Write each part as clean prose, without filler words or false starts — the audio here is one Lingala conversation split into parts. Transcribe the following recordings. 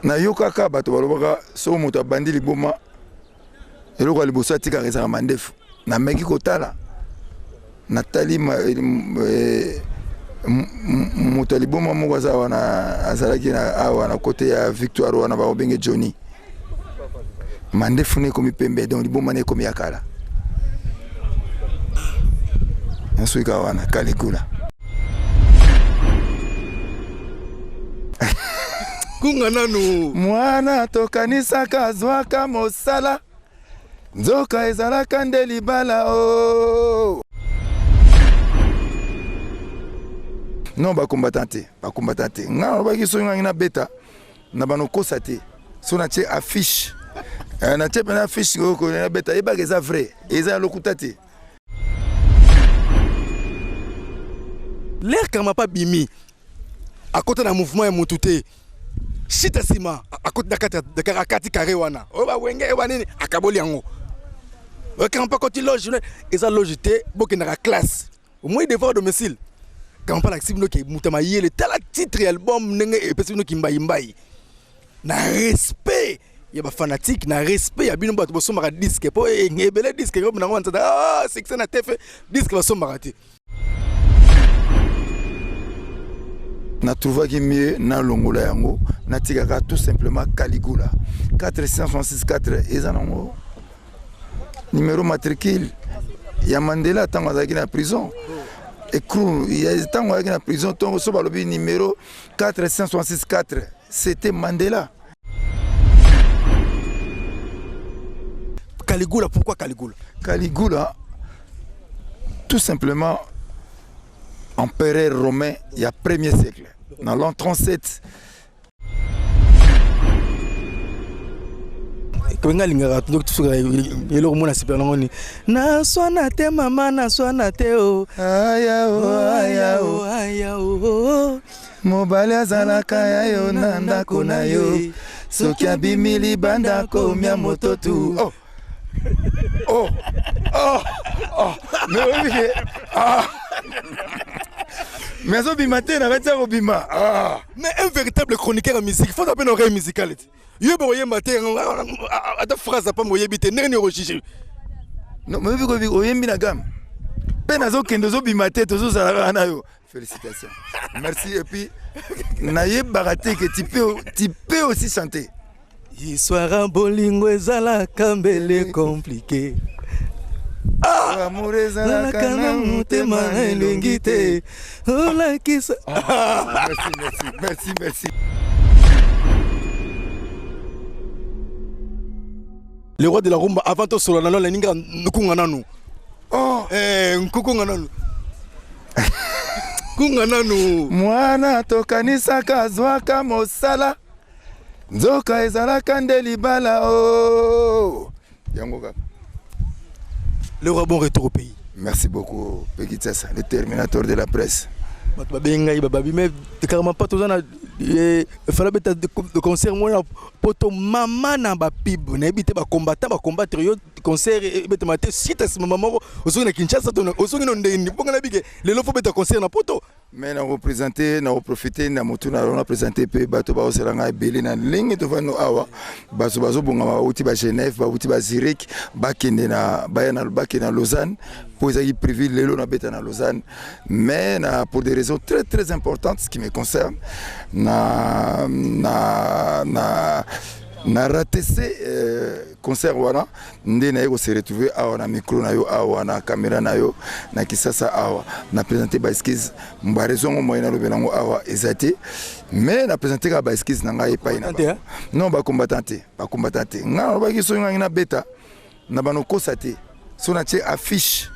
Nayokaka bato balobaka soki moto abandi liboma, eloko ya liboso atikaka ezalaka mandefu. Nameki kotala, natali moto ya liboma moko aza wana, azalaki na awa na kote ya Victoire wana, bakobenge Johnny. Mandefu na ekomi pembe, donc liboma na ekomi ya kala. Nasuki kaka wana, Caligula. Kunga nanu. Mwana tokanisaka azwaka mosala, nzoka ezalaka nde libala o. Non, bacombattant te, bacombattant te. Nga nalobaki soki ngangi nabeta na banokosa te, so natie affiche, natie mpena affiche oyo nabeta, yebaka eza vrai, eza ya lokuta te. L'air Karmapa bimi akota na mouvement ya mutu te, shita nsima akoti na kati ya akati carré wana oyo bawenge oyo banini akaboli yango. Oyo Karmapa akoti loge, eza loge te, bokendaka classe au moins devoir domicile. Karmapa alakisi bino ke moto ya mayele. Tala titre ya album ndenge epesi bino kimbayimbayi na respect ya bafanatique, na respect ya bino bato bosombaka disque, mpo ebele disque nango banzata ah, succès na tefe disque basombaka te. Natrouvaki mieux nalongola yango, natikaka tout simplement Caligula 466 4, eza nango numéro matricule ya Mandela ntango azalaki na prison, écrou ntango azalaki na prison. Ntongo so balobi numéro 466 4, c'était Mandela. Caligula, pourquoi Caligula? Caligula, tout simplement empereur romain il y a premier siècle, dans l'an 37. Nga alingaka tosuka eloko mona sepela nango ni naswana te, mama, naswana te o. Aya o, aya o. Aya o. Mobali azalaka ya yo na ndako na yo, soki abimi libanda komia moto tu. Oh oh oh oh, mais oyebi ke ah, mais azobima te na kati ya kobima ah. Mais un véritable chroniqueur ya musique faut apena oreille musicale te. Yo bokoyemba te, ata phrase apamba oyebi te, ndenge nini okojuge? Non, mais oyebi oyembi na gamme mpe nazokende, ozobima te, tozozala kaka na yo. Félicitations, merci. Et puis nayebaka te que tu peux aussi chanter. Histoire bolingo ezalaka mbele compliqué. Amour ezalaka na motema elengi te olakisa. Merci, merci, merci, merci. Le roi de la rumba, avant tosolola nano, naninga nkunga nanu. Oh. Eh, nkukunga nanu, kunga nanu. Mwana tokanisaka azwaka mosala, nzoka ezalaka nde libala o. Yango kaka. Le roi, bon retour au pays. Merci beaucoup, Pekitsasa, le terminateur de la presse. Bato babengi ngai, bababi mais Karmapa toza na fala beta concert mwana poto mama na bapib, nayebi te, bacombattant bacombattre yo, concert ebetama te. Sita nsima moko ozongi na Kinshasa to ozongi no ndenge mponga nayebi ke lelo faut beta concert na poto. Mais na représente, na reprofite na motu na na présente mpe bato baosala ngai ebele na ndenge tovandi awa. Bato bazobongama, bauti ba Genève, bauti ba Zurich, bakende na baya na bakende na Lausanne mpo ezalaki prévu lelo nabeta na Lausanne, mais na pour des raisons très très importantes qui me concernent, na ratese concert wana. Nde naye kose retrouver awa na micro na yo, awa na caméra na yo, na Kisasa awa. Na présente ba excuse, ba raison ngo moyen nalobela yango awa eza te, mais na présente kaka ba excuse na ngai epai na bango. Non, bacombattant te, bacombattant te. Ngai nalobaki soki ngangi nabeta na banokosa te, so natie affiche,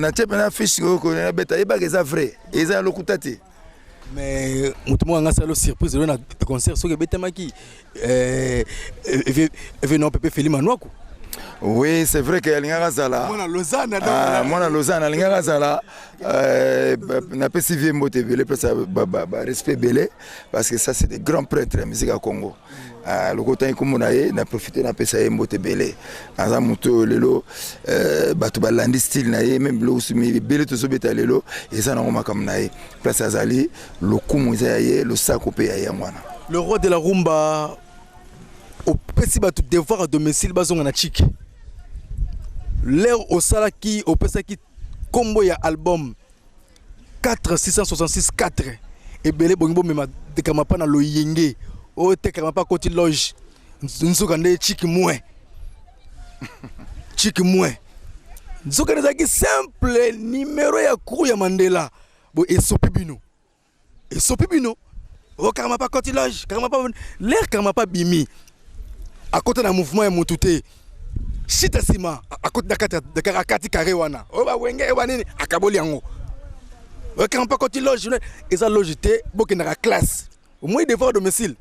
natie mpena affiche oyo nabeta, yebaka eza vrai, eza ya lokuta te. Mais moto moko anga asala surprise lelo na concert soki ebetamaki venant Pepe Feli Manwaku. Oui, c'est vrai que alingaka azala. Mwana Lausanne. Ah, mwana Lausanne alingaka azala. Napesi vie mbote ebele, mpesa barespect ebele, parce que ça, c'est des grands prêtres ya musique ya Congo. Loko otangi nkombo na ye, na profite napesa ye mbote ebele. Aza moto oyo lelo bato balandi style na ye, même biloko ebele tozobeta lelo eza nango makambo na ye. Place azali, lokumu eza ya ye, losako mpe ya ye, yango wana. Le roi de la rumba opesi bato devoir à domicile, bazonga na chike. L'heure osalaki, opesaki nkombo ya album 4 666 4, ebele bongi bomema tekama mpa na loyenge oyo tekama mpa akoti loge, nzoka nde chike moins, chike moins, nzoka nde ezalaki simple numéro ya crew ya Mandela. Bo esopi bino, esopi bino. O Karama pa koti loge, Karama pa l'air, Karama pa bimi, akota na mouvement ya motu te. Shita nsima akoti na kati ya Dakar, akati carré wana oyo bawenge, oyo banini, akaboli yango. Oyo Karama pa koti loge, eza loge te. Bokendaka classe omoi, devoir domicile.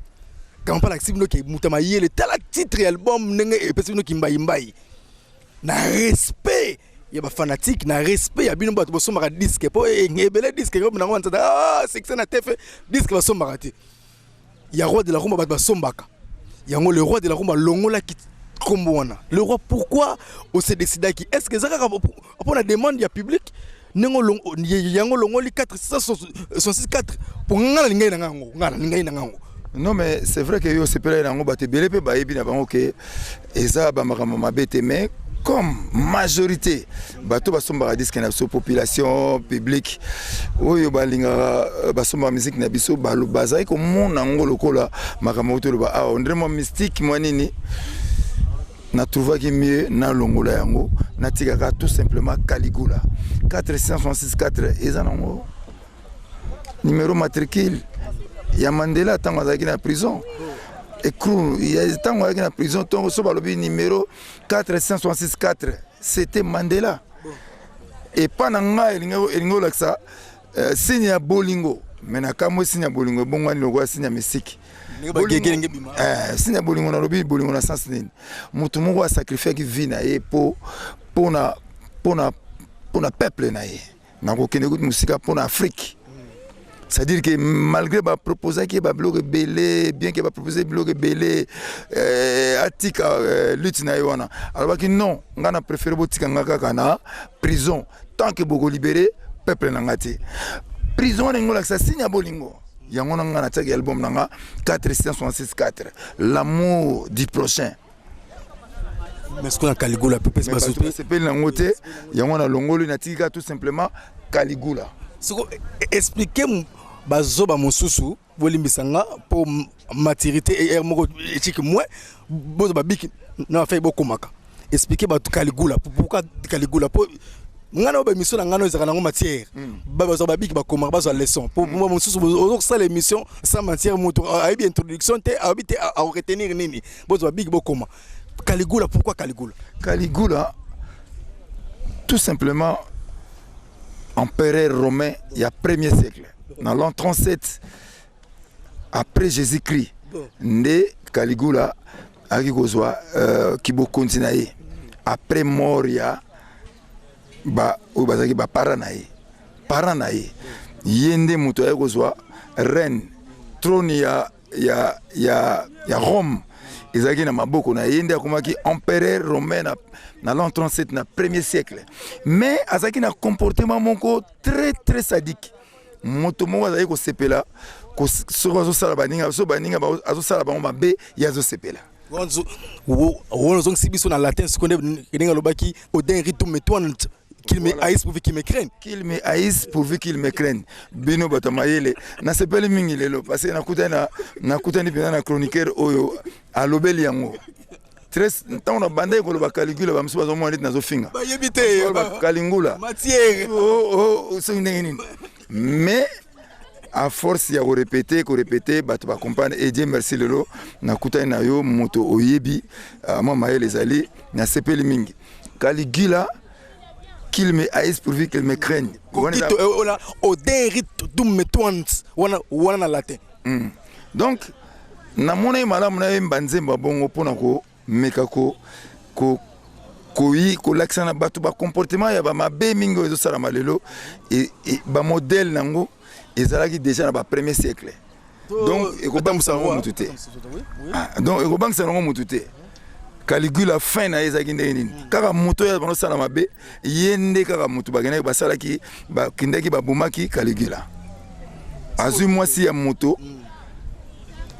Karama pa lakisi bino ke moto ya mayele. Tala titre ya album ndenge epesi bino kimbayimbayi, na respect ya bafanatike, na respect ya bino bato bosombaka disque, mpo ebele disque nango banzata. Ah, succès na tefe, disque basombaka te. Ya roi de la rumba, bato basombaka yango. Le roi de la rumba longolaki nkombo wana. Le roi, pourquoi ose décidaki? Est ce que eza kaka mpo na demande ya public ndenge yango longoli 466 4? Mpo nga nalingai na ngango, nga nalingai na ngango. Non, mais c'est vrai que yo osepelaki nango, bato ebele mpe bayebi na bango ke eza bamakambo mabe te. Mais comme majorité bato basombaka disque na biso, population publique oyo balingaka, basombaka musique na biso, bazali komona yango lokola makambo oyo toloba awa, on dirait mwa mystique, mwa nini. Natrouvaki mieux nalongola yango, natikaka tout simplement Caligula. 466 4 eza nango numéro matricule ya Mandela ntango azalaki na prison. Écrou ntango azalaki na prison, ntongo so balobi numéro 466 4, c'était Mandela. Epa na ngai elingi olakisa signe ya bolingo, mais nakamwe, signe ya bolingo ebongwani lokola signe ya mystique. Signe ya bolingo, nalobi bolingo na sens nini? Moto moko asacrifiaki vie na ye mpo mpona peuple na ye. Nakokende kuti mosika, mpona Afrique. C'est-à-dire que malgré baproposaki ye babiloko ebele, bien que bapropose biloko ebele, atika lutte na ye wana, alobaki: "Non, ngai na préféré botika nga kaka na prison tant que bokolibérer peuple na nga te." Prison wana engo olakisa signe ya bolingo. Yango na ngai natiaki album na nga 466 4, l'amour du prochain. Mais sikoyo na Caligula mpe pesi. Basepeli nango te, yango nalongoli, natiki kaka tout simplement Caligula. Siko explique bazoba mosusu, bolimbisa nga mpo maturité ere moko etiki moins. Bozwa babiki na bafai, bokomaka explique bato Caligula, pourquoi Caligula? Mpo ngai na baémission na ngai no ezalaka nango matière. Bazwa babiki, bakomaka, bazwa leçon. Po mosusu ozokosala émission sans matière, moto ayebi introduction te, ayebi te akoretenir nini. Bozwa babiki, bokoma Caligula, pourquoi Caligula? Caligula, tout simplement empereur romain il y a premier siècle, dans l'an 37 après Jésus-Christ nde Caligula ayaki kozwa kibokonzi na ye après mort ya ba oyo bazalaki baparent na ye. Parent na ye, ye nde moto ayaki kozwa reine, trône ya Rome ezalaki na maboko na ye. Nde akomaki empereur romain na l'an 37, na premier siècle. Mais azalaki na comportement moko très très sadique. Moto moko azalaki kosepela soki azosala baninga, so baninga azosala bango mabe, ye azosepela. Wana ozongisi biso na latin. Sikoyo ndenge alobaki: "Odin ritum me tuant, qu'il me haïsse pourvu qu'il me craigne." Qu'il me haïsse pourvu qu'il me craigne. Bino bato mayele, nasepeli mingi lelo parce que nakutani mpenza na chroniqueur oyo alobeli yango. Ntango na bandaki koloba Caligula, bamosusu bazomona neti nazofinga. Bayebi te. Kalingula. Matière. Soki ndenge nini, mais à force ya korépéter, korépéter, bato bacomprendre. Et Dieu merci, lelo nakutani na yo, moto oyebi mwa mayele ezali. Nasepeli mingi. Caligula, qu'il me haïsse pourvu qu'il me craigne. "Odin ritum me tuant" wana, wana na latin. Donc namoni malamu nayemba nzembo ya bongo mpona komeka koyi kolakisa na bato bacomportement ya bamabe mingi oyo ezosalama lelo. Bamodèle nango ezalaki déjà na bapremier siècle, donc ekobangisa yango motu te. Donc ekobangisa yango motu te. Caligula, fin na ye ezalaki ndenge nini? Kaka moto oyo bandosala mabe, ye nde kaka moto bakendaki, basalaki, bakendaki, babomaki Caligula. Azwi mwasi ya moto.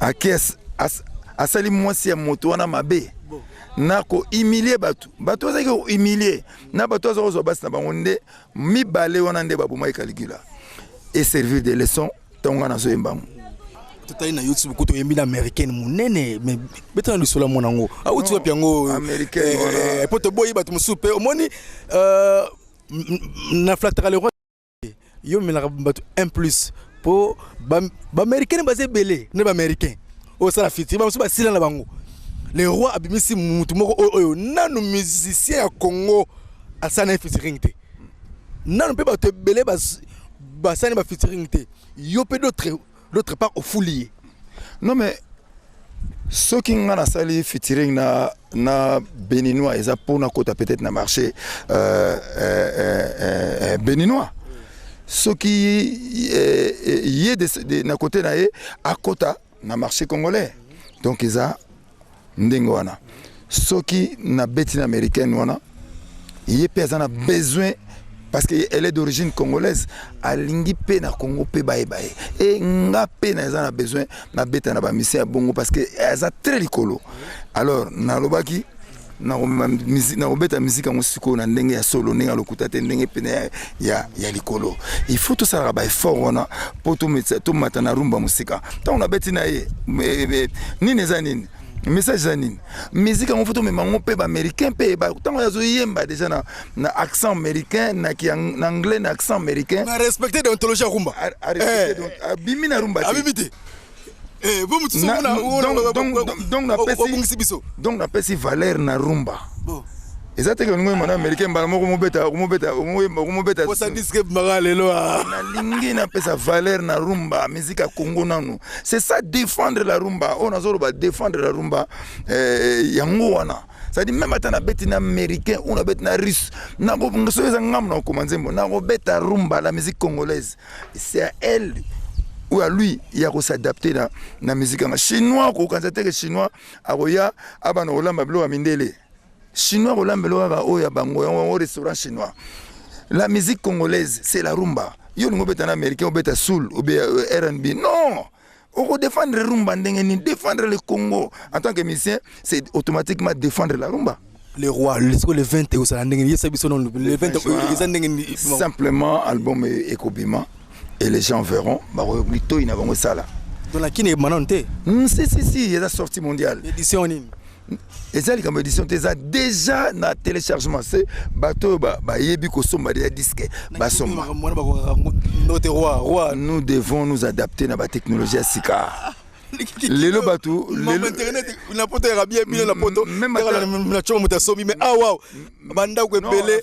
Ake asali mwasi ya moto wana mabe na kohumilie bato. Bato bazalaki kohumilie na bato aza kozwa basi na bango nde mibale wana nde babomaki Caligula. Et servir de leçon ntango nga nazoyemba yango. Totali na YouTube kutu oyembi na américaine monene, mais beta na lisolo ya mwana yango awuti wapi yango? Américaine wana. Po toboyi bato mosusu mpe omoni na flattera le roi, yo omelaka bato 1 plus mpo baaméricaine baza ebele nde baaméricain oyo osala featuring, bamosusu basila na bango. Le roi abimisi mutu moko oyo oyo nanu musicien ya Congo asala na ye featuring te, nanu mpe bato ebele basali bafeaturing te. Yo mpe d'autre part ofuli ye. Non, mais soki nga nasali featuring na béninois, eza mpona kota peut-être na marché béninois. Soki ye na côté na ye akota na marché congolais, donc eza ndenge wana. Soki nabeti na américaine wana, ye mpe aza na besoin parce que elle est d'origine congolaise, alingi mpe na Congo mpe bayeba ye. E nga mpe na eza na besoin nabeta na bamusicien ya bongo parce que aza très likolo. Alors nalobaki nakobeta musique yango sikoyo na ndenge ya solo, ndenge ya lokuta te, ndenge pene ya likolo. Il faut tosalaka baeffort wana mpo tomata na rumba mosika. Ntango nabeti na ye nini, eza nini message, eza nini musique yango, faut tomema yango mpe baaméricain mpe ntango azoyemba déjà na accent américain, na anglais na accent américain. Na respecter déontologie ya rumba. Abimi na rumba te. Abimi te. Donc biso. Donc napesi valeur na rumba. Eza te ke olingi oyemba na américain, mbala moko mobeta mobeta mobeta. Disque maka lelo. Nalingi napesa valeur na rumba, musique ya Congo nanu. C'est ça, défendre la rumba. Oyo nazoloba, défendre la rumba, yango wana. C'est-à-dire, même ata nabeti na américain ou nabeti na russe, soki eza ngambo na kokoma nzembo, nakobeta rumba, la musique congolaise. C'est à elle ou à lui ya kos'adapter na musique yanga. Chinois, kokanisa te ke chinois akoya abana kolamba biloko ya mindele. Chinois kolamba eloko kaka oyo ya bango, yango restaurant chinois. La musique congolaise, c'est la rumba. Yo olingi obeta na américain, obeta soul obe R&B, non, okodéfendre rumba ndenge nini? Défendre le Congo en tant que musicien, c'est automatiquement défendre la rumba. Le roi, siko le 20 ekozala ndenge nini? Yesa biso nano, le 20 eza ndenge nini? Simplement, album ekobima et les gens verront, litoi na bango esala. Donc na kini ebima nano te? Si, si, si, eza sortie mondiale. Édition nini? Eza likambo édition te, eza déjà na téléchargement. Se bato oyo bayebi kosomba déjà disque, basomba. Note roi, roi. Nous devons nous adapter na batechnologie ya sika. Lelo bato Internet na poto yaka bien, bino na poto na coma moto asombi, mais awa bandako ebele,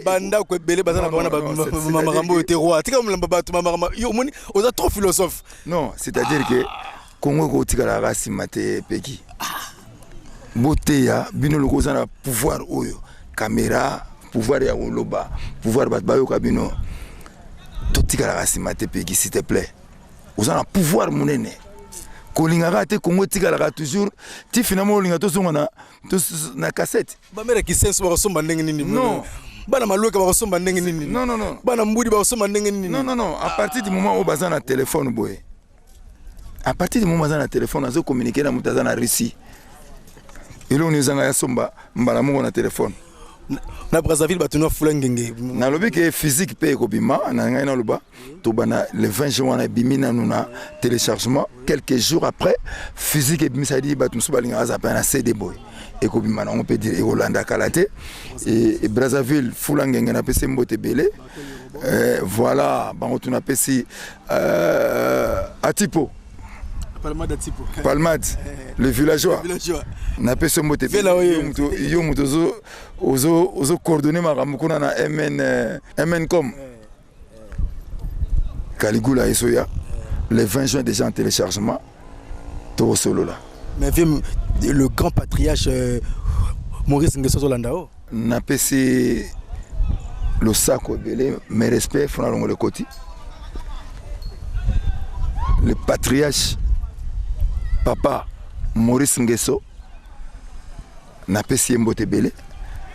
bandako ebele baza na bango na makambo oyo te. Roi, tika molamba bato makambo yo omoni, oza trop philosophe. Non, c'est-à-dire que Congo ekotikalaka nsima te. Peki boteya bino loko oza na pouvoir oyo, caméra, pouvoir ya koloba, pouvoir bato bayoka bino. Totikalaka nsima te. Peki, s'il te plaît, oza na pouvoir monene, kolingaka te Kongo etikalaka toujours ti finalement olinga tozonga na cassette. Bamela kisenso bakosomba ndenge nini? Non. Bana Malweka bakosomba ndenge nini? Non, non, non. Bana Mbudi bakosomba ndenge nini? Non, non, non. À partir du moment oyo baza na téléphone boye, à partir du moment baza na téléphone, azocommuniquer na moto aza na Russie, eloko nini ezanga ya somba mbala moko na téléphone? Na Brazzaville bato no afula ngenge. Nalobi ke physique mpe ekobima. Na ngai naloba, tobanda le 20 juin wana, ebimi nanu na téléchargement, quelques jours après physique ebimi. Sadi bato mosusu balingaka aza mpe na CD boye, ekobima nango mpe ekolanda kala te. E Brazzaville fula ngenge, napesi mbote ebele. Voilà, bango tu napesi Atipo. Palmade Atipo. Palmade le villageois, napesi yo mbote. Yo moto ozo coordonner makambo kuna na MN, MNcom. Caligula ezoya le 20 juin, déjà en téléchargement, tokosolola. Mais vieux, le grand patriarche Maurice Ngeso azolanda o. Napesi losako ebele, mes respects. Fona longo ekoti le patriarche papa Maurice Ngeso, napesi ye mbote ebele.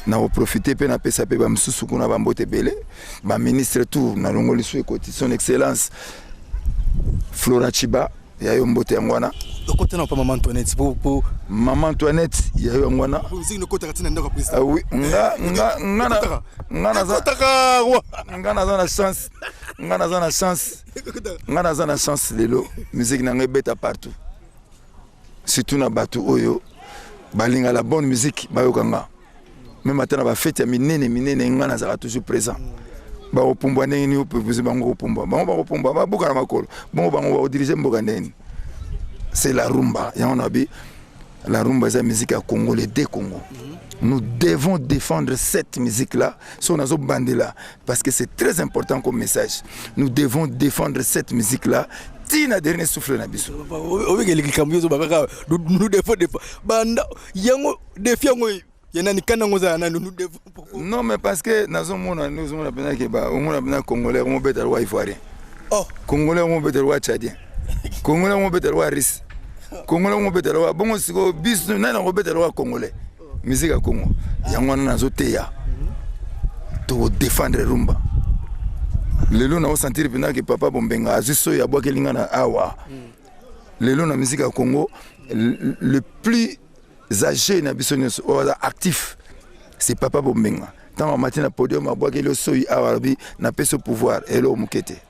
Nakoprofite mpe napesa mpe bamisusu kuna bambote ebele, baministre tour nalongoli so ekoti, son excellence Flora Chiba, ya yo mbote yango wana. Kota na pa Mama Antoinette po po Mama Antoinette ya yo yango wana. Musique no kota katina ndako président. Ah oui, nga nga nga na nga naza nga naza na chance. Nga naza na chance. Nga naza na chance lelo musique na nga ebeta partout. Surtout na bato oyo balinga la bonne musique bayoka nga. Même ata na ba fête ya minene minene nga nazalaka toujours présent. Bakopumbwa ndenge nini opropose bango kopumbwa bango bakopumbwa babuka na makolo bongo bango bakodirige mboka ndenge nini. C'est la rumba yango na bi la rumba eza musique ya Congo, les deux Congo. Nous devons défendre cette musique là so nazo bandela parce que c'est très important comme message. Nous devons défendre cette musique là tina dernier souffle na biso. Obekeli likambo yo bakaka nous devons défendre banda yango défi yango ya nani kana ngo za nani nous devons. Non mais parce que nazomona nozomona pena ke ba omona pena congolais omobeta roi ivoirien. Oh. Congolais omobeta roi tchadien. Congolais omobeta roi russe. Congolais omobeta roi bongo siko biso nani akobeta roi congolais. Musique ya Congo. Yango wana nazoteya. To défendre rumba. Lelo na sentir pena ke papa Bombenga azwi soyi abwakeli nga na awa. Lelo na musique ya Congo le plus âgé na biso nyonso oyo aza actif c'est papa Bombenga. Ntango amati na podium abwakeli yo soyi awa alobi napesi yo pouvoir eloko moke te.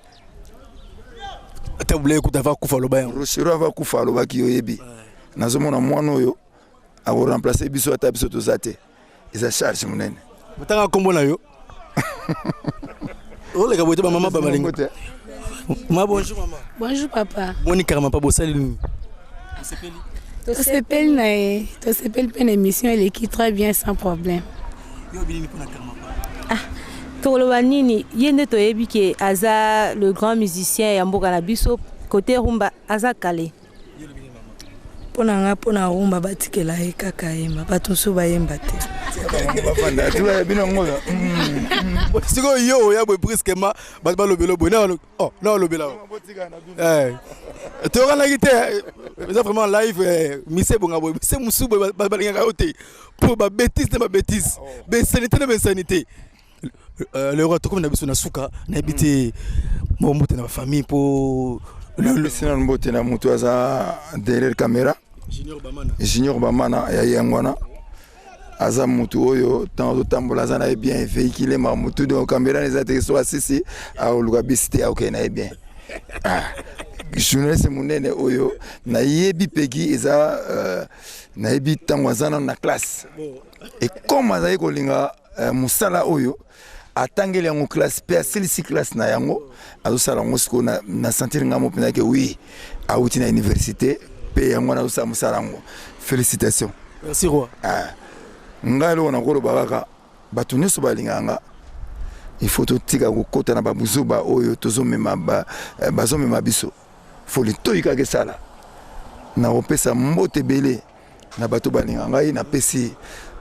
Ata bule kuta va kufa loba yango. Rochero ava kufa alobaki yo yebi. Nazomona mwana oyo ako remplacer biso ata biso toza te. Eza charge monene. Otanga kombo na yo. Oleka boye te ba mama ba malingo. Ma bonjour maman. Bonjour papa. Boni karama pa bosali nini? Tosepeli na ye, tosepeli mpe na émission eleki très bien sans problème. Yo bilini pona karama pa. Ah, tokoloba nini ye nde toyebi ke aza le grand musicien ya mboka na biso côté rumba aza kale. Pona nga pona rumba batikela ye kaka yemba bato mosusu bayemba te. Bafanda tu bino ngo. Sikoyo yo oya boye brusquement bato balobela boye na oh na balobela. Eh. Toyokanaki te eza vraiment live mise bonga boye mise mosusu boye balingaka yo te po ba bêtise na ba bêtise ba insanité na ba insanité. Le roi tokomi na biso na suka nayebi te mo mbote na ba famille po napesi nanu mbote na moto aza derrière caméra Junior Bamana. Junior Bamana ya yango wana aza motu oyo ntango azotambola aza na ye bien véhicule ma motu donc caméra eza te soki asisi akoluka bisi te akokende na ye bien. Ah, journaliste monene oyo nayebi pegi eza nayebi ntango aza nanu na classe et comme azali kolinga mosala oyo atangeli yango classe pe asilisi classe na yango azosala yango sikoyo na sentir nga mo mpenza ke oui awuti na université pe yango wana azosala mosala yango. Félicitations. Merci roi. Ah, ngai eloko nakoloba kaka bato nyonso balingaka nga il faut totika kokota na babuzoba oyo tozomema bazomema biso. Faut litoyi kaka esala. Nakopesa mbote ebele na bato balingaka ngai, napesi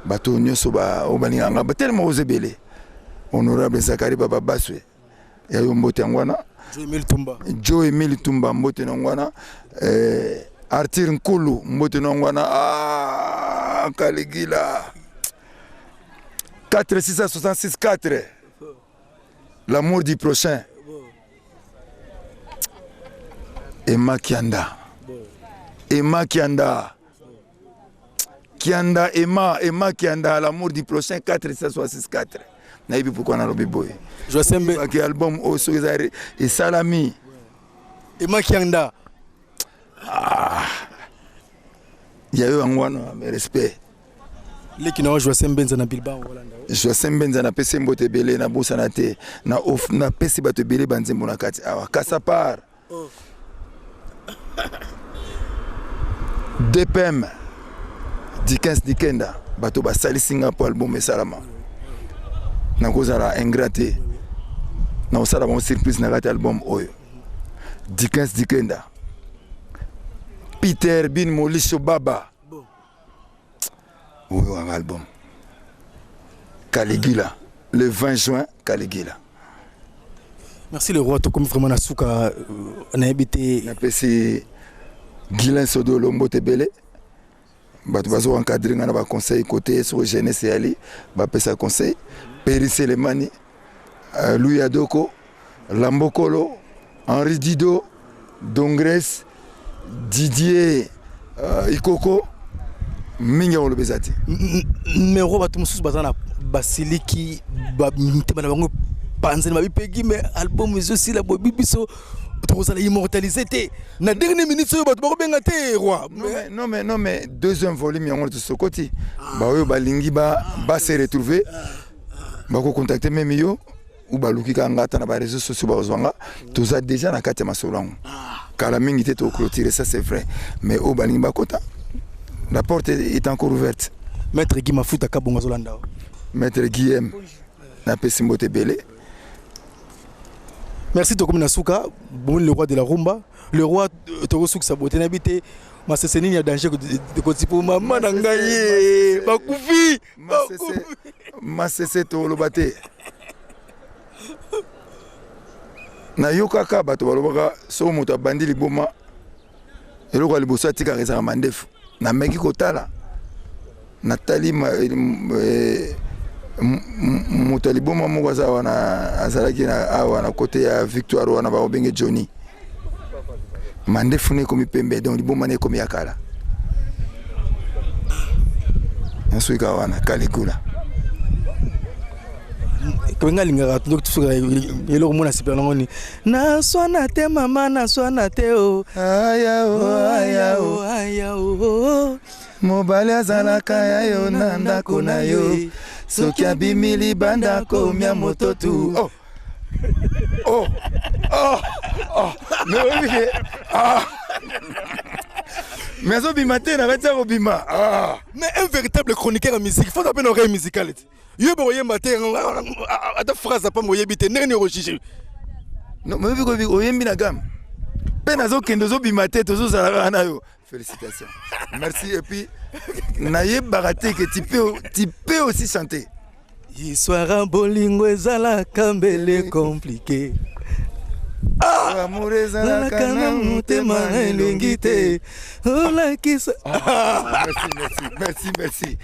bato nyonso oyo balingaka ngai batelema ozo ebele. Honorable Zakari Baba Baswe ya yo mbote yango wana. Joe Emile Tumba. Joe Emile Tumba mbote na yango wana. Arthur Nkulu mbote na yango wana. Ah, Kaligila. 4 666 4. L'amour du prochain. Emma Kianda. Emma Kianda. Kianda Emma, Emma Kianda, l'amour du prochain 4 666 4. Nayebi pourquoi nalobi boye. Josembe. Baki album oyo soki eza esalami. Emma Kianda. Ah. Ya yo yango wana, mais respect. Leki na Joasem Benza na Bilbao Hollanda. Joasem Benza na pesi mbote ebele na bosana te na of na pesi bato ebele ba nzembo na kati awa. Kasapar. Oh. DPM Dickens Dikenda bato basalisi nga po album esalama. Nakozala ingrat te. Nakosala bango surprise na kati album oyo. Dickens Dikenda. Peter Bin Molisho Baba. Oyo un album. Caligula le 20 juin Caligula. Merci le roi, tokomi vraiment na suka nayebi te. Napesi Guilain Sodolo mbote ebele. Bato bazo encadrer nga na ba conseil côté sur jeunesse yali bapesa conseil. Peri Selemani, Louis Adoko, Lambokolo, Henri Dido, Dongres, Didier Ikoko mingi ya koloba eza te. Mero bato mosusu baza na basiliki, mitema na bango panzani, babipegi, mais album ezosila boyebi biso tokozala immortalisé te na dernière minute oyo bato bakobenga te roi. Non mais, non mais deuxième volume yango tosokoti, baoyo balingi ba se retrouver, bakocontacte même yo ou baluki kaka nga ata na baréseaux sociaux, bakozwa nga. Toza déjà na kati ya masolo yango, kala mingi te toclôturer, ça c'est vrai. Mais oyo balingi bakota, la porte est encore ouverte. Maître Guy Mafuta Kabongo azolanda. Maître Guillaume, napesi mbote ebele. Merci, tokomi na suka. Bomoni le roi de la rumba, le roi, tokosukisa bote. Nayebi te masese nini ya danger kotipo mama na ngai ye bakufi. Masese toloba te. Nayokaka bato balobaka soki moto abandi liboma, eloko ya liboso atikaka ezalaka mandefu. Nameki kotala, natali moto ya liboma moko aza wana, azalaki awa na côté ya Victoire wana, bakobenge Johnny. Mandefu na ekomi pembe, donc liboma na ekomi ya kala. Nasuki kaka wana, Caligula. Nga alingaka tosuka eloko mona sepela nango ni naswana te, mama, naswana te o. Aya o, aya o. Aya o. Mobali azalaka ya yo na ndako na yo, soki abimi libanda komia moto tu. Oh oh oh oh, mais oyebi ke, ah, mais azobima te na kati ya kobima, ah. Mais un véritable chroniqueur ya musique faut apena oreille musicale te. Yo bokoyemba te, ata phrase apamba oyebi te, ndenge nini okojuge? Non, mais oyebi, oyembi na gamme mpe nazokende, ozobima te, tozozala kaka na yo. Félicitations, merci. Et puis nayebaka te que tu peux aussi chanter. Histoire bolingo ezalaka mbele compliqué. Amour ezalaka na motema elingi te olakisa. Merci, merci, merci, merci.